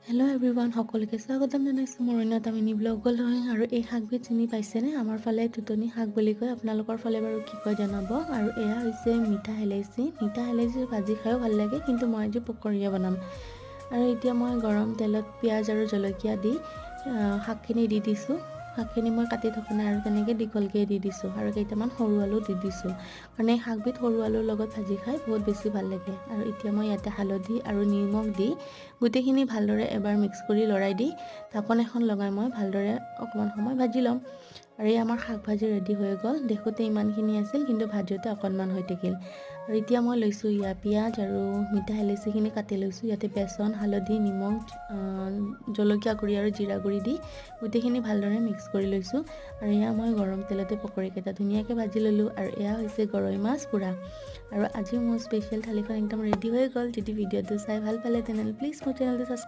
Hello' everyone, সকলোকে স্বাগতম জনাইছোঁ মোৰ অন্য এটা মিনি ব্লগলৈ। আৰু এই শাকবিধ চিনি পাইছেনে? আমাৰ ফালে তুতনি শাক বুলি কয়, আপোনালোকৰ ফালে বাৰু কি কয় জনাব। আৰু এয়া হৈছে মিঠা এলাইচি। মিঠা এলাইচি ভাজি খায়ো ভাল লাগে, কিন্তু মই আজি পকৰীয়ে বনাম। আৰু এতিয়া মই গৰম তেলত পিঁয়াজ আৰু জলকীয়া দি শাকখিনি দি দিছোঁ। শাকখিনি মই কাটি থকা নাই আৰু তেনেকৈ দীঘলকৈ দি দিছোঁ আৰু কেইটামান সৰু আলু দি দিছোঁ, কাৰণ এই শাকবিধ সৰু আলুৰ লগত ভাজি খাই বহুত বেছি ভাল লাগে। আৰু এতিয়া মই ইয়াতে হালধি আৰু নিমখ দি গোটেইখিনি ভালদৰে এবাৰ মিক্স কৰি লৰাই দি ঢাকন এখন লগাই মই ভালদৰে অকণমান সময় ভাজি ল'ম। আৰু এই আমাৰ শাক ভাজি ৰেডি হৈ গ'ল। দেখোঁতে ইমানখিনি আছিল, কিন্তু ভাজোঁতে অকণমান হৈ থাকিল। আৰু এতিয়া মই লৈছোঁ ইয়াৰ পিঁয়াজ আৰু মিঠা এলাইচিখিনি কাটি লৈছোঁ। ইয়াতে বেচন, হালধি, নিমখ, জলকীয়া গুড়ি আৰু জিৰা গুড়ি দি গোটেইখিনি ভালদৰে মিক্স কৰি লৈছোঁ। আৰু এয়া মই গৰম তেলতে পকৰীকেইটা ধুনীয়াকৈ ভাজি ল'লোঁ। আৰু এয়া হৈছে গৰৈ মাছ পোৰা। আৰু আজি মোৰ স্পেচিয়েল থালিখন একদম ৰেডি হৈ গ'ল। যদি ভিডিঅ'টো চাই ভাল পালে, তেনেহ'লে প্লিজ মোৰ চেনেলটো ছাবস্ক্ৰাইব